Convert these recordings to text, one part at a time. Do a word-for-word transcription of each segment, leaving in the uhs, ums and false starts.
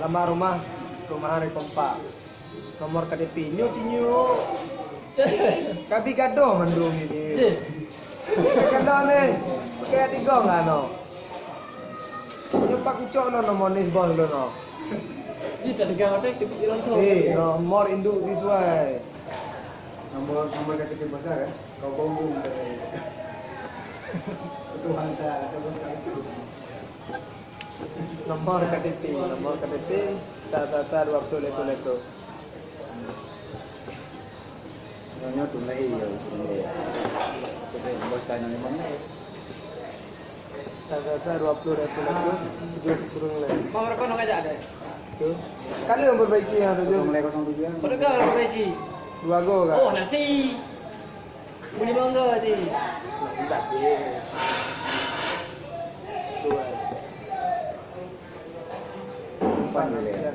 Nama rumah, perumahan Rekompak. Nomor K T P nyoe, nyoe. Kabi gadoh mandum ini. Cih. Gadoh ni. Pakai tiga enggak no? Nyoe pak kucok no nomor ni bos lo no. Di tadi kau ada kepikiran tu. Eh, nomor induk siswa. Nomor, nomor K T P bos kan? Kau bohong. Tuhan tak ada bos itu. Nomor K T P, nomor K T P, ta, ta, ta, dua puluh leto, leto. Nyoe tu lahé ya, tu lahé. Jadi, bos tanya memang lahé. Ta, ta, ta, dua puluh leto, leto, tujuh kurang lahé. Bang, rekon nak ajak deh. Tu. Kali yang perbaiki yang tujuh. Kosong nol kosong tujuh yang. Pada kau perbaiki. Dua go kan? Oh, nasi. Boleh bangga hati. Nak minta dia. Tuan. Simpan dulu ya.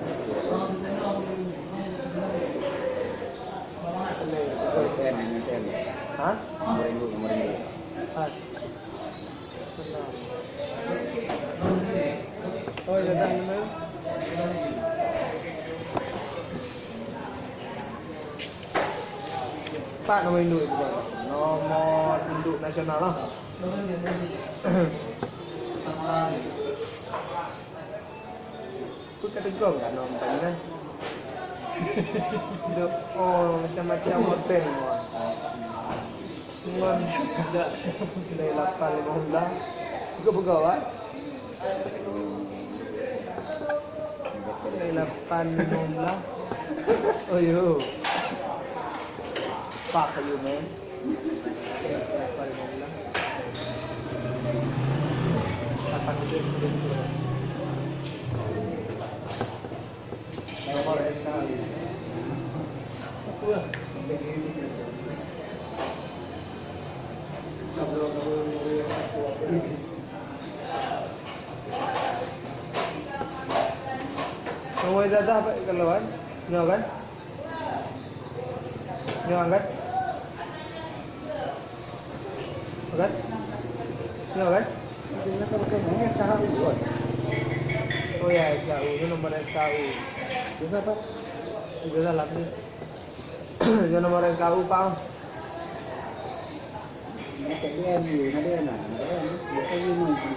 Ini, Sen, ini Sen. Ha? Nomor induk, nomor induk. Ha. Oh, ya dah, benar. Pak nomor induk itu, Bang. Nomor induk nasional lah. Aku kata gong kat nomor tadi kan. Duk, oh, macam-macam model, wah. Ngon dari lapan lima belas. Buka-buka, wah. Dari lapan lima belas. Oh, yo. Pak, you, man. Lapan lima belas. Lapan belas. Nomor S K I. Nomor ijazah apa kalau kan? Nyoe kan? Nyoe angkat. Angkat. Nyoe kan? Ini S K H U kan? Oh ya, S K U. Ini nomor S K U. Bisa, Pak? Bisa lah ni. Ini nomor S K U, Pak. Ini T D M, ini T D M, nah, T D M, biasa ini.